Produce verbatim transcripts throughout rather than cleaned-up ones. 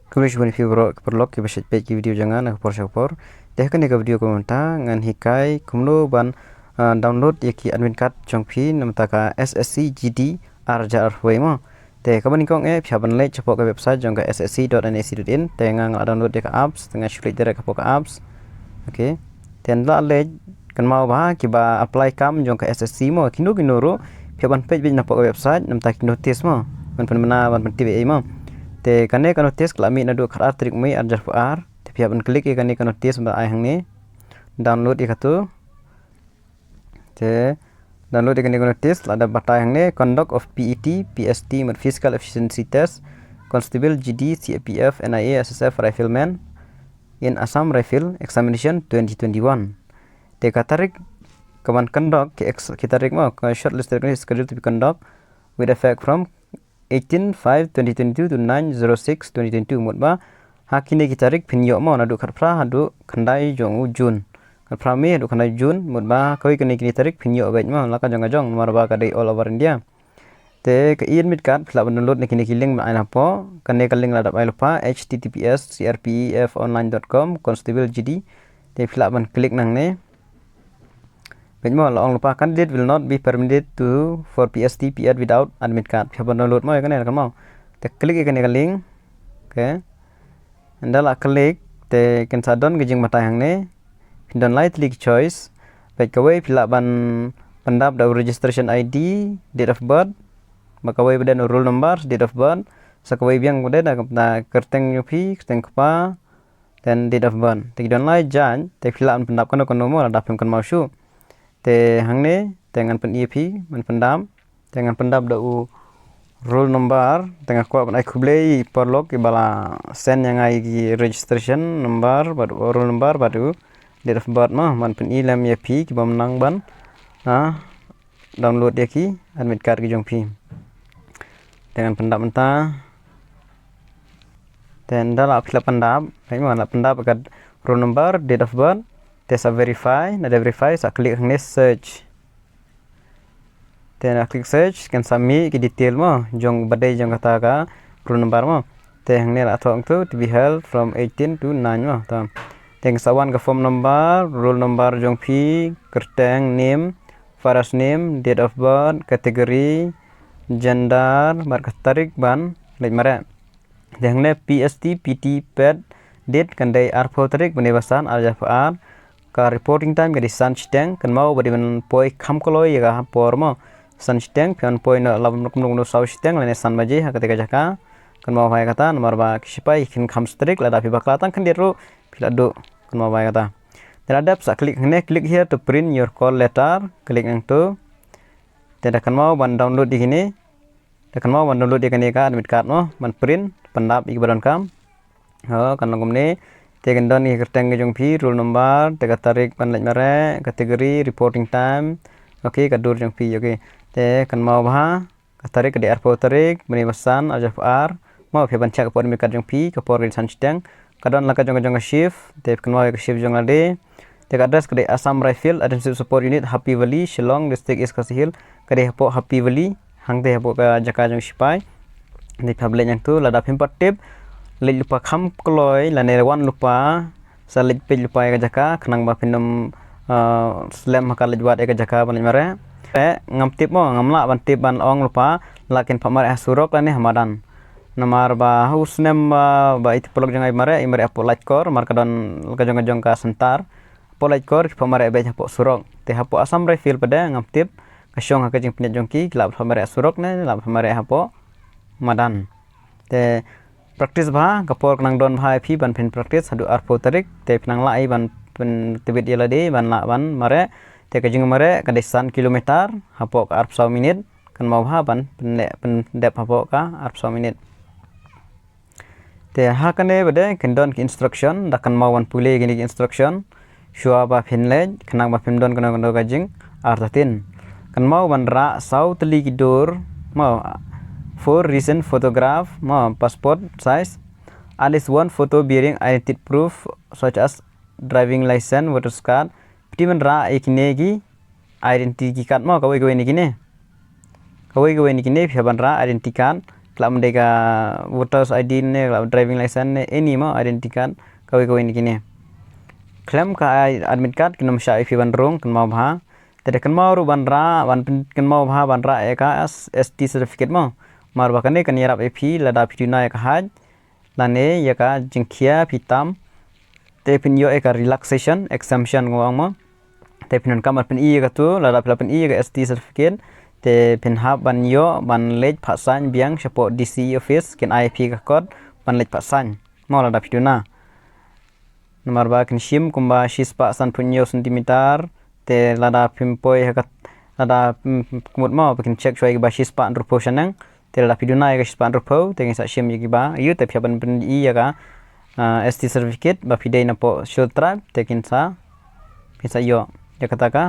Khublei shibun ïa phi baroh ki paralok kiba shait peit ki video jong nga na ka por sha ka por. Te ha kane ka video kaba mynta ngan hikai kumno ban, ah, download ïa ki admit card jong phi namar ka S S C G D ar hajar arphew wei mo. Te kaba nyngkong eh phi hap ban leit shapoh ka website jong ka S S C dot N I C dot in. Te nga nga la download ïa ka apps, te nga shu leit direct hapoh ka apps. Okay. Te ynda la leit, kynmaw ba kiba apply kam jong ka S S C mo, kino kino ruh phi hap ban peit beit napoh ka website namar ki notice mo, ban pynbna, ban pyntip ei mo. Te kane ka notice ka la mih naduh khatar tarik May ar hajar arphew ar. Te phi hap ban click ïa kane ka notice ba ai hangne, download ïa katu. Te download ïa kane ka notice, la dep batai hangne, conduct of P E T, P S T, mut physical efficiency test, constable, G D, C A P F, N I A, S S F, rifleman in Assam Rifle examination twenty twenty-one. Te ka tarik kaban conduct, ki ex-, ki tarik mo, ka shortlist tarik ni scheduled to be conduct with effect from eighteen five twenty twenty-two to nine zero six twenty twenty-two. Mut ba ha kine ki tarik phin ïoh mo, naduh khatphra haduh khyndai jong u June. Khatphra May haduh khyndai June, mut ba kawei kine kine tarik phin ïoh beit mo, la ka jong ka jong, namar ba ka dei all over India. Te ka e-admit card phi lah ban download na kine ki link ba ai hapoh. Kane ka link la dep ai lypa, H T T P S C R P E F online dot com, constable G D. Te phi lah ban click nangne. Beit mo, la ong lypa, candidate will not be permitted to for P S T P E T without admit card. Phi hap ban download mo ïa kane, kynmaw. Te click ïa kane ka link. Okay. Ynda la click, te kan sa don ka jingbatai hangne. Phin don lai tylli ki choice. Bad kawei phi lah ban pyndap da u registration I D, date of birth. Bad kawei pat de u roll number, date of birth. Sa kawei biang pat de da ka kyrteng jong phi, kyrteng kpa, then date of birth. Te ki don lai jait, te phi lah ban pyndap kano kano mo, lada phim kynmaw shuh. Te hangne, te ngan pyni ïa phi ban pyndap. Te ngan pyndap da u roll number, te nga kwah ban ai khublei ïa ki paralok kiba la send ïa nga ïa ki registration number bad u roll number bad u date of birth mo, ban pyni lem ïa phi kibym nang ban, ah, download ïa ki admit card ki jong phi. Te ngan pyndap mynta. Te ynda la phi la pyndap, beit mo, la pyndap ka roll number, date of birth, te sa verify, ynda dei verify sa click hangne search. Te ynda click search, kan sa mih ki detail mo, jong ba dei jong kata ka roll number mo. Te hangne la thoh hangtu to be held from eighteen to nine mo. Te kan sa wan ka form number, roll number jong phi, kyrteng, name, father's name, date of birth, category, gender, bad ka tarik ban leit mareh. Te hangne P S T, P T, pet, date kan dei arphew tarik bnai ba san ar hajar arphew ar. Ka reporting time ka dei san shiteng, kynmaw ba dei ban poi kham kloi ïa ka por mo. San shiteng, phi hap ban poi na lab nuk nuk nuk saw shiteng lane san baje ha kata ka jaka. Kynmaw bha ïa kata, namar ba ki sipai kin kham strict, lada phi bakla tang khyndiat ruh phi la duh, kynmaw bha ïa kata. Te la dep sa click hangne, click here to print your call letter, click hangtu. Te da kynmaw ban download ïa kine. Te kynmaw ban download ïa kane ka admit card mo, ban print, pyndap ïa kiba donkam. Ho, kan long kumne. Te kan don ïa ka kyrteng ka jong phi, roll number, te ka tarik ban leit mareh, category, reporting time. Okay, ka dur jong phi, okay. Te kynmaw bha, ka tarik ka dei arphew tarik, bnai ba san, ar hajar arphew ar. Mo, phi ban check ka por admit card jong phi, ka por ka dei san shiteng. Ka don la ka jong ka jong ka shift, te kynmaw ïa ka shift jong lade. Te ka address ka dei Assam Rifle, Additional Support Unit, Happy Valley, Shillong, District East Khasi Hills, ka dei hapoh Happy Valley, hangtei hapoh ka jaka jong sipai. Te phi hap leit hangtu, lada phim pat tip, leit lypa kham kloi, lane wan lypa, sa leit peit lypa ïa ka jaka, khnang ba phin ym, ah, slem ha ka leit wad ïa ka jaka ban leit mareh. Te ngam tip mo, ngam lah ban tip ban ong lypa, la kin phah mareh ha surok lane ha madan. Namar ba ha u snem ba, ba iti paralok jong nga i mareh, i mareh hapoh Laitkor, namar ka don la ka jong ka jong ka center. Hapoh Laitkor ki phah mareh beit hapoh surok. Te hapoh Assam Rifle pat de ngam tip, ka shong ha ka jingpynïaid jong ki, ki lah phah mareh surok ne lah phah mareh hapoh madan. Te practice bha, ka por ka nang don bha ïa phi ban phin practice haduh arphew tarik. Te phi nang lah ïa ban pyntbit ïa lade ban lah ban mareh. Te ka jingmareh ka dei san kilometer hapoh ka arphew saw minit. Kynmaw bha ban pynleh pyndep hapoh ka arphew saw minit. Te ha kane pat de kin don ki instruction, da kynmaw ban pule kine ki instruction. Shuwa ba phin leit, khnang ba phim don kano kano ka jingartatien. Kynmaw ban rah saw tylli ki dur, mo, four recent photograph, mo, passport size, at least one photo bearing identity proof such as driving license, voter's card. Phi dei ban rah ïa kine ki identity card mo, kawei kawei na kine. Kawei kawei na kine phi hap ban rah identity card. Ka lah ban dei ka voters I D ne, ka lah driving license ne, any mo identity card, kawei kawei na kine. Khlem ka admit card kin ym shah ïa phi ban rung, kynmaw bha. Te da kynmaw ruh ban rah, ban pyn-, kynmaw bha ban rah ïa ka S-, S T certificate mo. Namar ba kane kan ïarap ïa phi lada phi duna ïa ka hajj lane ïa ka jingkhia phi tam. Te phin ïoh ïa ka relaxation, exemption ko ong mo. Te phin donkam ban pyni ïa katu, lada phi la pyni ïa ka S T certificate, te phin hap ban ïoh ban leit phah saiñ biang shapoh D C office, kin ai phi ka kot ban leit phah saiñ mo lada phi duna. Namar ba kin shim kumba shispah sanphew hynñiew centimeter, te lada phim poi ha ka, lada, mm, kumut mo, ba kin check shuwa ïa kiba shispah hynriewphew shaneng, te lada phi duna ïa ka shispah hynriewphew, te kin sa shim ïa kiba, ïa te phi hap ban pyni ïa ka, ah, S T certificate, ba phi dei napoh Scheduled Tribe, te kin sa, kin sa ïoh ïa kata ka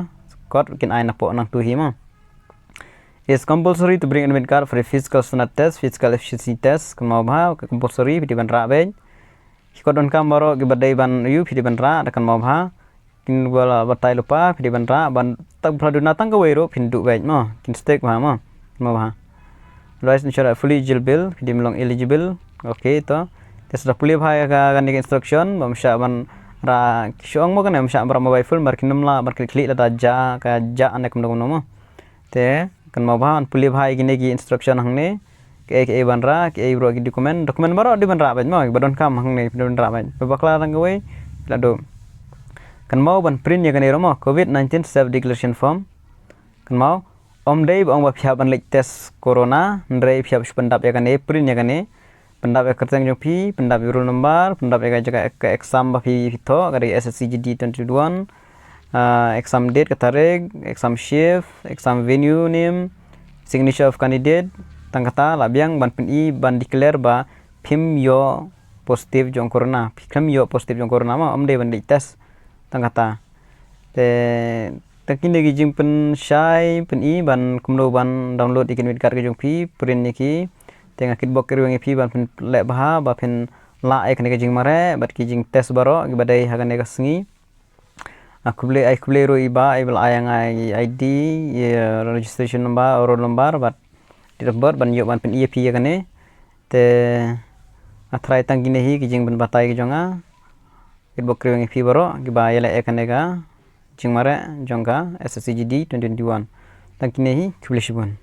kot kin ai napoh nangtu hi mo. It's compulsory to bring admit card for a physical standard test, physical efficiency test, kynmaw bha, compulsory, phi dei ban rah beit. Ki kot donkam baroh kiba dei ban ïoh phi dei ban rah, da kynmaw bha. Kin ba la batai lypa, phi dei ban rah, ban tak ba la duna tang kawei ruh, phin duh beit mo, kin stick bha mo, kynmaw bha. Otherwise ensure that fully eligible, phi dei ban long eligible, okay to. Te sa da pule bha ïa ka kane ka instruction, ba ym shah ban rah, ki shu ong mo kane, ym shah ban rah mobile phone, namar kin ym lah ban khlieh khlieh lada jah, ka jah ne kumno kumno mo. Te, kynmaw bha, ban pule bha ïa kine ki instruction hangne, kaei kaei ban rah, kaei baroh ki document, document baroh dei ban rah beit mo, ba donkam hangne, dei ban rah beit. Ba bakla tang kawei, la duh. Kynmaw ban print ïa kane ruh mo, covid nineteen self declaration form. Kynmaw, ym dei ba ong ba phi hap ban leit test corona, hynrei phi hap shu pyndap ïa kane, print ïa kane. Pyndap ïa ka kyrteng jong phi, pyndap ïa roll number, pyndap ïa ka jaka, ka exam ba phi, phi thoh, ka dei S S C G D twenty twenty-one, ah, exam date, ka tarik, exam shift, exam venue name, signature of candidate, tang kata, lah biang ban pyni, ban declare ba phim ïoh positive jong corona, phim ïoh positive jong corona mo, ym dei ban leit test, tang kata. Te, te kine ki jingpynshai, pyni, ban kumno ban download ïa ki admit card ki jong phi, print ïa ki. Te nga kitbok kitrwiang ïa phi ban pynleh bha, ba phin lah ïa kane ka jingmareh, bad ki jingtest baroh, kiba dei ha kane ka sngi. Ah, khublei, ai khublei ruh i bah, i ba la ai ïa nga i I D, i registration number, roll number, bad date of birth, ban ïoh ban pyni ïa phi ïa kane. Te, nga tharai tang kine hi ki jingpynbatai ki jong nga. Kitbok kitrwiang ïa phi baroh, kiba ïaleh ïa kane ka jingmareh jong ka S S C G D twenty twenty-one. Tang kine hi, khublei shibun.